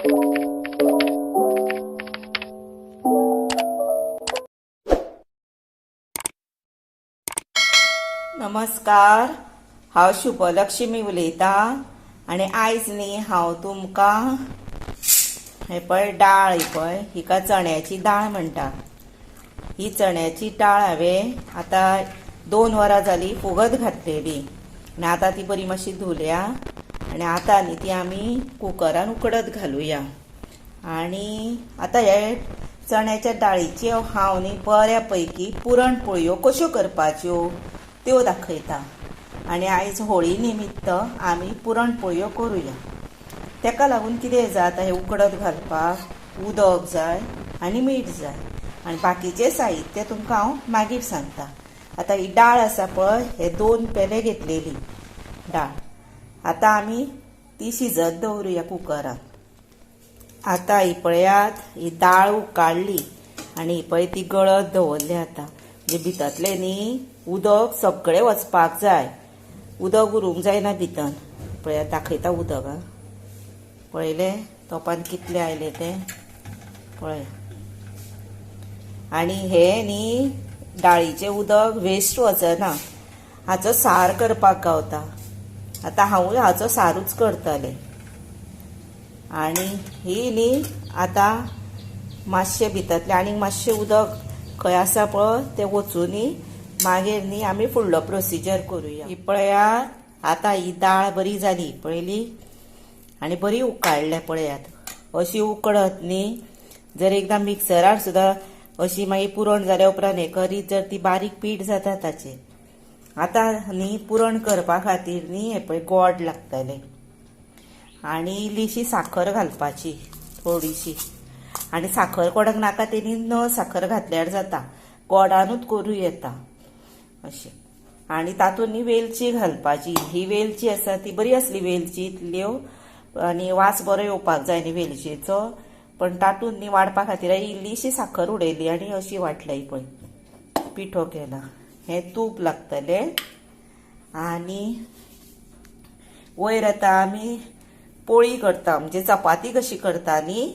नमस्कार, हांव शुभलक्ष्मी उलयतां आनी आयज न्ही हांव तुमकां हे पळय डाळ, ही पळय हिका चण्याची डाळ म्हणटा. ही चण्याची डाळ हांवें आतां 2 वरां जाली फुगत घातलेली आनी आतां ती बरी मातशी धुल्या आनी आतां न्ही ती आमी कुकरान उकडत घालुया. आनी आतां हे चण्याच्या डाळीच्यो हांव न्ही बऱ्या पैकी पुरणपोळयो कश्यो करपाच्यो त्यो दाखयता. आनी आयज होळी निमित्त आमी पुरणपोळयो करुया. तेका लागून कितें जाय, आतां हें उकडत घालपाक उदक जाय आनी मीठ जाय आनी बाकीचें साहित्य तुमकां हांव मागीर सांगता. आतां ही डाळ आसा पळय, हे 2 पेले घेतलेली डाळ. आतां आमी ती शिजत दवरुया कुकरान. आतां ही पळयात, ही डाळ उकाडली आनी ही पळय ती गळत दवरली. आतां म्हणजे भितरलें न्ही उदक सगळें वचपाक जाय, उदक उरूंक जायना भितर. पळयात दाखयता उदक. आं पळयलें तोपान कितलें आयलें तें पळय. आनी हे न्ही डाळीचें उदक वेस्ट वचना, हाचो सार करपाक गावता. आतां हांवूय हाचो सारूच करतलें. आनी ही न्ही आतां मातशें भितरलें आनीक मातशें उदक खंय आसा पळय तें वचुनी, मागीर न्ही आमी फुडलो प्रोसिजर करुया. ही पळयात आतां ही डाळ बरी जाली पळयली आनी बरी उकाडल्या पळयात. अशी उकडत न्ही जर एकदां मिक्सरार सुद्दां अशी मागीर पुरण जाल्या उपरांत हें करीत जर ती बारीक पीठ जाता ताचें. आतां न्ही पुरण करपा खातीर न्ही हें पळय गोड लागतलें आनी इल्लीशी साखर घालपाची थोडीशी. आनी साखर कोणाक नाका तेणी न साखर घातल्यार जाता, गोडानूच करूं येता अशें. आनी तातूंत न्ही वेलची घालपाची. ही वेलची आसा ती बरी आसली वेलची इतल्यो आनी वास बरो येवपाक जाय न्ही वेलचेचो, पण तातूंत न्ही वाडपा खातीर इल्लीशी साखर उडयली आनी अशी वांटली पळय पिठो केला. हें तूप लागतलें. आनी वयर आतां आमी पोळी करता, म्हणजे चपाती कशी करता न्ही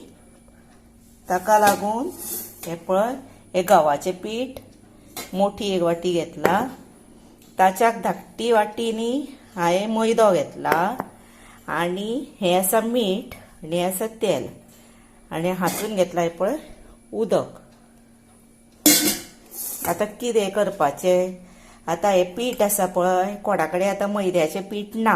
ताका लागून हें पळय हें गव्हाचें पीठ मोठी एक वाटी घेतला, ताच्याक धाकटी वाटी न्ही हांवें मैदो घेतला आनी हें आसा मीठ आनी हें आसा तेल आनी हातून घेतला हें पळय उदक. आतां कितें करपाचें, आतां हें पीठ आसा पळय कोणा कडेन आतां मैद्याचें पीठ ना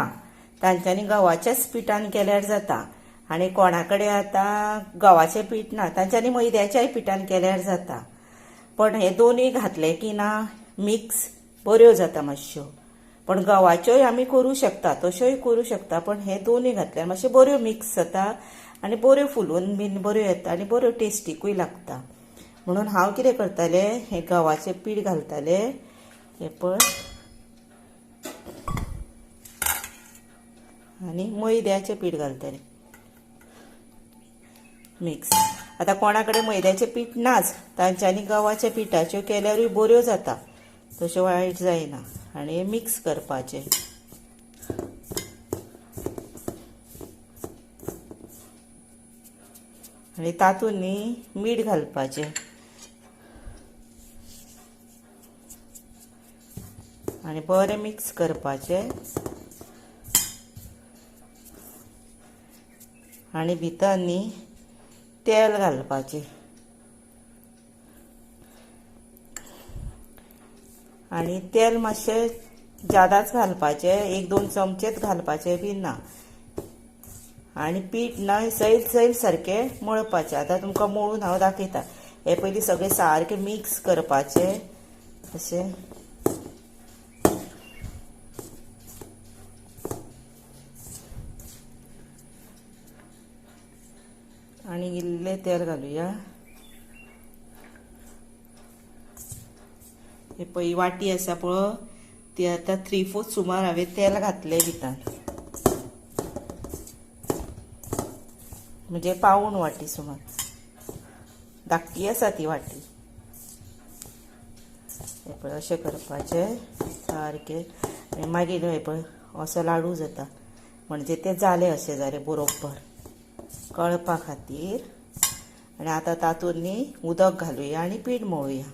तांच्यांनी गव्हाच्याच पिठान केल्यार जाता, आनी कोणा कडेन आतां गव्हाचें पीठ ना तांच्यांनी मैद्याच्याय पिठान केल्यार जाता. पण हे दोनूय घातले की ना मिक्स बऱ्यो जाता मातश्यो. पण गव्हाच्योय आमी करूं शकता, तश्योय करूं शकता, पण हे दोनूय घातल्यार मातश्यो बऱ्यो मिक्स जाता आनी बऱ्यो फुलून बीन बऱ्यो येता आनी बऱ्यो टेस्टिकूय लागता. म्हणून हांव कितें करतलें, हें गव्हाचें पीठ घालतलें हें पळय आनी मैद्याचें पीठ घालतलें मिक्स. आतां कोणा कडेन मैद्याचें पीठ नाच तांच्यांनी गव्हाच्या पिठाच्यो केल्यारूय बऱ्यो जाता, तश्यो वायट जायना. आनी हें मिक्स करपाचें. आनी तातूंत न्ही मीठ घालपाचें आनी बरें मिक्स करपाचें आनी भितर न्ही तेल घालपाचें आनी तेल मातशें ज्यादाच घालपाचें, 1-2 चमचेच घालपाचें बी ना. आनी पीठ ना सैल सैल सारकें मळपाचें. आतां तुमकां मळून हांव दाखयता. हें पयलीं सगळें सारकें मिक्स करपाचें अशें. आनी इल्लें तेल घालुया. हे पळय वाटी आसा पळय ती आतां 3/4 सुमार हांवें तेल घातलें भितर, म्हणजे 1.75 वाटी सुमार, धाकटी आसा ती वाटी. हे पळय अशें करपाचें सारकें आनी मागीर हे पळय असो लाडू जाता, म्हणजे ते जाले अशें जालें बरोबर. कळपा खातीर. आनी आतां तातूंत न्ही उदक घालुया आनी पीठ मळुया.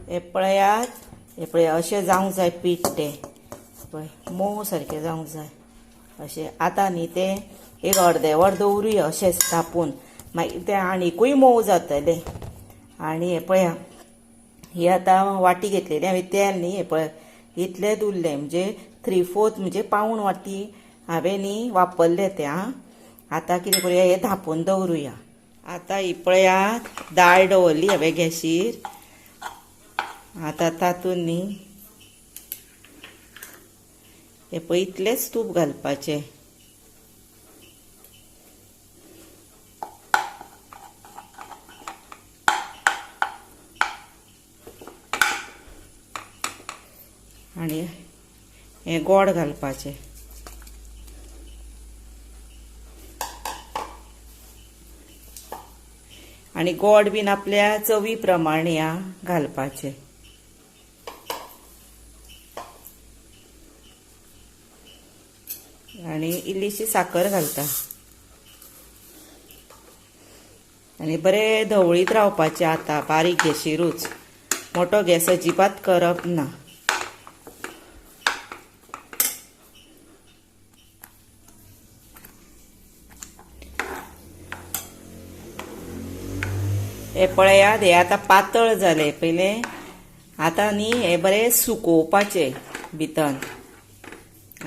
हें पळयात, हें पळया अशें जावंक जाय पीठ तें पळय मोव सारकें जावंक जाय अशें. आतां न्ही तें एक अर्दें वर दवरुया अशेंच तापून, मागीर तें आनिकूय मोव जातलें. आनी हें पळया ही आतां वाटी घेतलेली हांवें तेल न्ही, हें पळय इतलेंच उरलें, म्हणजे 3/4 म्हणजे पावूण वाटी हांवें न्ही वापरलें तें. आं आतां कितें करुया, हें धांपून दवरुया. आतां ही पळयात दाळ दवरली हांवें गॅशीर. आतां तातूंत न्ही हें पळय इतलेंच तूप घालपाचें. आनी हें गोड घालपाचें. आनी गोड बीन आपल्या चवी प्रमाणे घालपाचें. आनी इल्लीशी साखर घालता. आनी बरें धवळीत रावपाचें आतां बारीक गॅशीरूच, मोटो गॅस अजिबात करप ना. हें पळयात हें आतां पातळ जालें पयलें. आतां न्ही हें बरें सुकोवपाचें भितर.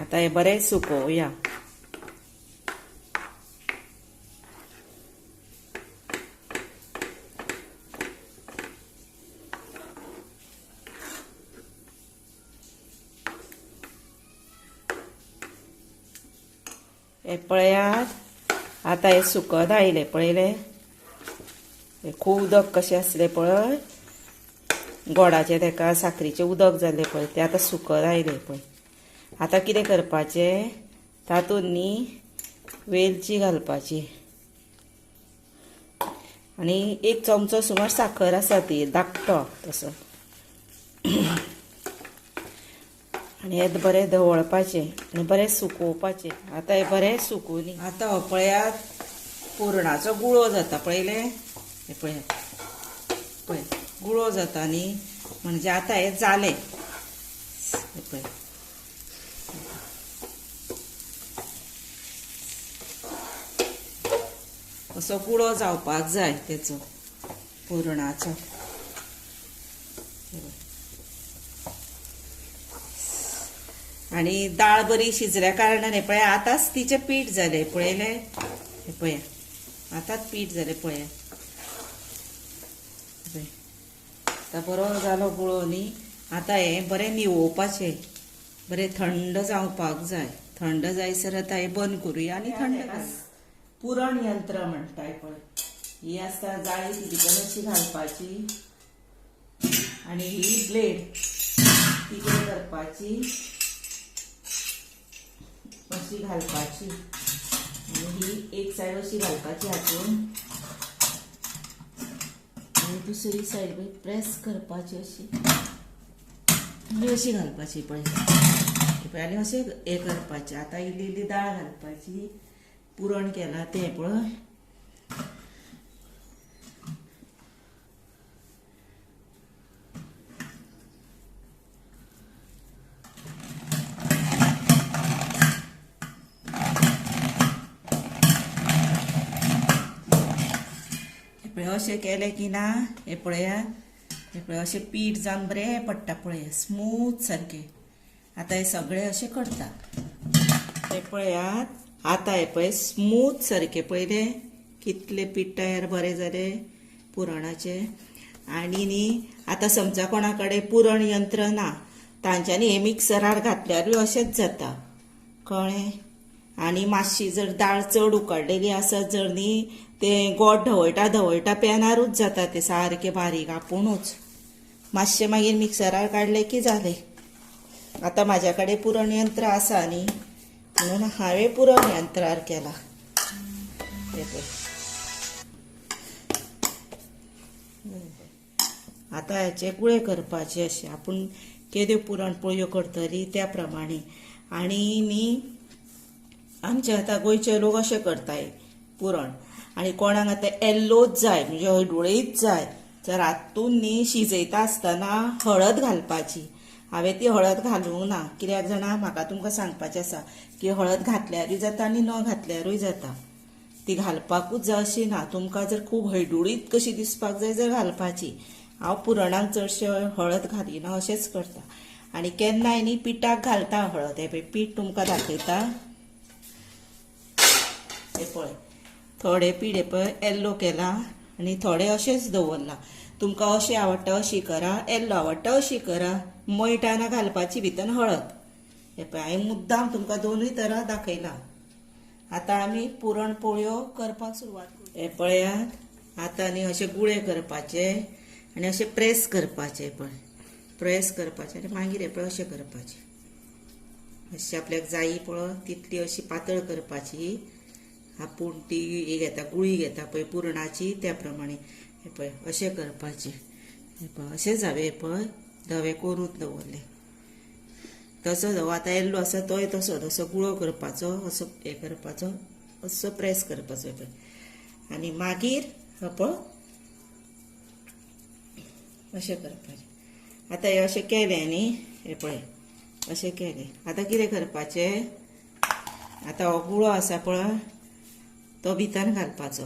आतां हें बरें सुकोवया. हें पळयात आतां हें सुकत आयलें पळयलें. खूब उदक कशें आसलें पळय, गोडाचें तेका साकरीचें उदक जालें पळय, तें आतां सुकत आयलें पळय. आतां कितें करपाचें, तातूंत न्ही वेलची घालपाची आनी एक चमचो सुमार साखर आसा ती धाकटो तसो. आनी हें बरें धवळपाचें आनी बरें सुकोवपाचें. आतां हें बरें सुकूनी. आतां हो पळयात पुरणाचो गुळो जाता पळयलें. हें पळयात पळय गुळो जाता न्ही, म्हणजे आतां हें जालें. हें पळय असो गुळो जावपाक जाय तेचो पुरणाचो. आनी दाळ बरी शिजल्या कारणान हें पळय आतांच तिचें पीठ जालें पळयलें. हें पळया आतांच पीठ जालें पळया. आतां बरो जालो गुळो न्ही. आतां हें बरें निवोवपाचें, बरें थंड जावपाक जाय. थंड जायसर आतां हें बंद करुया आनी थंड. पुरण यंत्र म्हणटाय पळय, ही आसता जाळी, ती भितर अशी घालपाची आनी ही ब्लेड ती कितें करपाची अशी घालपाची आनी ही एक सायड अशी घालपाची हातून आनी दुसरी सायड प्रेस करपाची अशी आनी अशी घालपाची पळय आनी अशें हें करपाचें. आतां इल्ली इल्ली दाळ घालपाची, पुरण केलां तें पळय. पळय अशें केलें की ना, हें पळयात हें पळय अशें पीठ जावन बरें पडटा पळय स्मूथ सारकें. आतां हें सगळें अशें करता. हें पळयात आतां हें पळय स्मूथ सारकें पळयलें कितलें पीठ तयार बरें जालें पुरणाचें. आनी न्ही आतां समजा कोणा कडेन पुरण यंत्र ना तांच्यांनी हें मिक्सरार घातल्यारूय अशेंच जाता कळ्ळें. आनी मातशी जर दाळ चड उकडलेली आसत जर न्ही तें गोड धवळटा धवळटा पॅनारूच जाता तें सारकें बारीक आपुणूच. मातशें मागीर मिक्सरार काडलें की जालें. आतां म्हाज्या कडेन पुरण यंत्र आसा न्ही म्हणून हांवें पुरण यंत्रार केलां. हें पळय आतां हेचे गुळे करपाचे अशे आपूण केद्यो पुरण पोळयो करतली त्या प्रमाणे. आनी न्ही आमचे आतां गोंयचे लोक अशें करताय पुरण. आनी कोणाक आतां येल्लोच जाय म्हणजे हळडुळीच जाय तर हातून न्ही शिजयता आसतना हळद घालपाची. हांवें ती हळद घालूंक ना, कित्याक जाणा म्हाका तुमकां सांगपाचें आसा की हळद घातल्यारूय जाता आनी न घातल्यारूय जाता. ती घालपाकूच जाय अशी ना. तुमकां जर खूब हळडुळीत कशी दिसपाक जाय जर घालपाची. हांव पुरणाक चडशें हळद घालिना, अशेंच करता. आनी केन्नाय न्ही पिठाक घालता हळद. हें पळय पीठ तुमकां दाखयता. हें पळय थोडे पीठ हें पळय येल्लो केला आनी थोडे अशेंच दवरलां. तुमकां अशें आवडटा अशी करा, येल्लो आवडटा अशी करा. मळटाना घालपाची भितर हळद. हें पळय हांवें मुद्दाम तुमकां दोनूय तरा दाखयला. आतां आमी पुरण पोळयो करपाक सुरवात करूं. हें पळयात आतां न्ही अशे गुळे करपाचे आनी अशे प्रेस करपाचे. पळय प्रेस करपाचे आनी मागीर हें पळय अशें करपाचें. अशें आपल्याक जायी पळय तितली अशी पातळ करपाची. आपूण ती ही घेता गुळी घेता पळय पुरणाची त्या प्रमाणे. हें पळय अशें करपाचें. हें पळय अशेंच हांवें हें पळय धवें करून दवरलें. तसो धवो आतां येल्लो आसा तोय तसो तसो गुळो करपाचो, असो हें करपाचो, असो प्रेस करपाचो. पळय आनी मागीर हो पळय अशें करपाचें. आतां हें अशें केलें न्ही, हें पळय अशें केलें. आतां कितें करपाचें, आतां हो गुळो आसा पळय तो भितर घालपाचो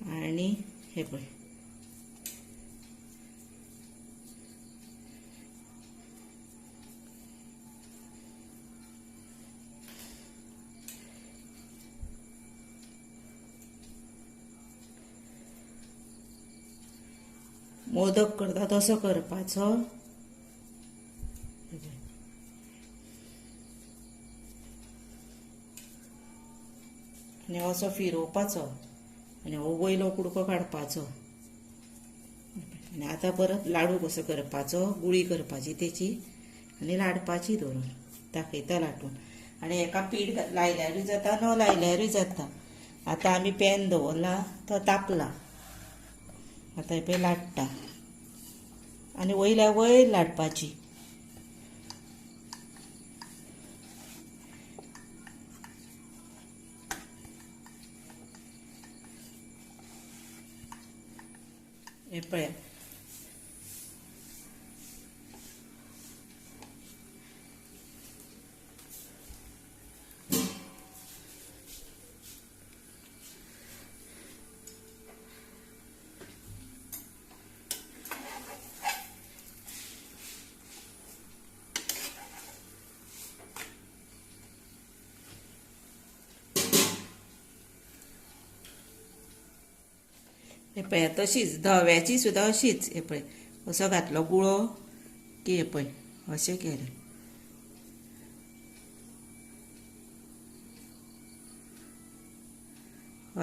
आनी हें पळय मोदक करता तसो करपाचो. आनी असो फिरोवपाचो आनी हो वयलो कुडको काडपाचो. आनी आतां परत लाडू कसो करपाचो, गुळी करपाची तेची आनी लाडपाची धरून दाखयता लाटून. आनी हेका पीठ लायल्यारूय जाता, न लायल्यारूय जाता. आतां आमी पॅन दवरला तो तापला. आतां हें पळय लाट्टा आनी वयल्या वयर लाटपाची. हें पळय हें पळय तशीच धव्याची सुद्दां अशीच. हें पळय असो घातलो गुळो की हें पळय अशें केलें.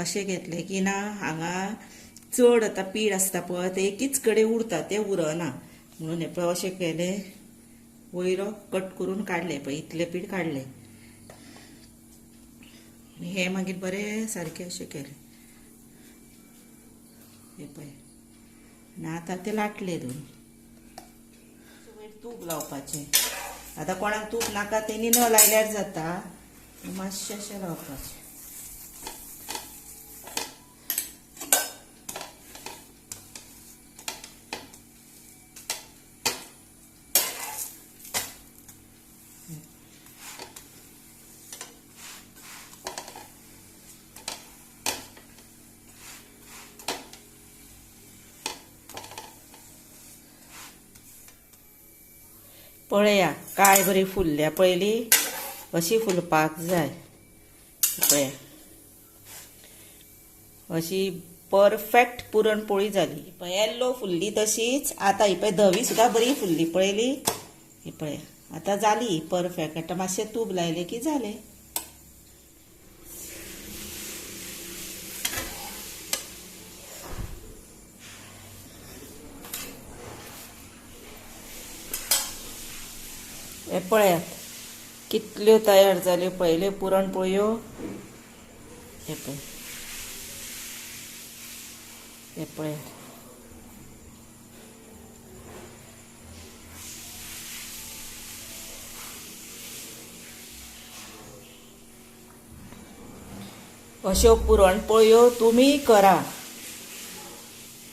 अशें घेतलें की ना हांगा चड आतां पीठ आसता पळय तें एकीच कडेन उरता, तें उरना म्हणून हें पळय अशें केलें. वयलो कट करून काडलें पळय इतलें पीठ काडलें आनी हें मागीर बरें सारकें अशें केलें. हें पळय आनी आतां ते लाटले दोन. वयर तूप लावपाचें. आतां कोणाक तूप नाका तेणी न लायल्यार जाता, मातशें अशें लावपाचें. पळया काय बरी फुलल्या पळयली, अशी फुलपाक जाय. पळया अशी परफेक्ट पुरणपोळी जाली. पळय येल्लो फुलली तशीच आतां ही पळय धवी सुद्दां बरी फुलली पळयली. ही पळया आतां जाली परफेक्ट. आतां मातशें तूप लायलें की जालें. हे पळयात कितल्यो तयार जाल्यो पळयल्यो पुरणपोळयो. हे पळय हे पळयात. अश्यो पुरणपोळयो तुमी करा.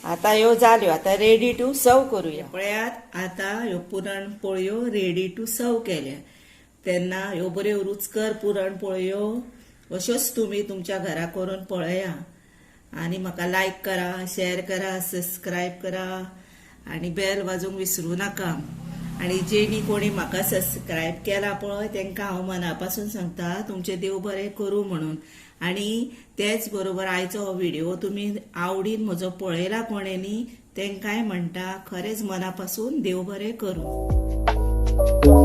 आतां ह्यो जाल्यो, आतां रेडी टू सर्व करुया. पळयात आतां ह्यो पुरणपोळयो रेडी टू सर्व केल्या. तेन्ना ह्यो बऱ्यो रुचकर पुरणपोळयो अश्योच तुमी तुमच्या घरा करून पळया आनी म्हाका लायक करा, शेअर करा, सबस्क्रायब करा आनी बेल वाजोवंक विसरूं नाका. आनी जेणी कोणी म्हाका सबस्क्रायब केला पळय तांकां हांव मना पासून सांगता, तुमचें देव बरें करूं म्हणून. आनी तेच बरोबर आयचो हो व्हिडिओ तुमी आवडीन म्हजो पळयला कोणे न्ही, तांकांय म्हणटा खरेंच मना पासून देव बरें करूं.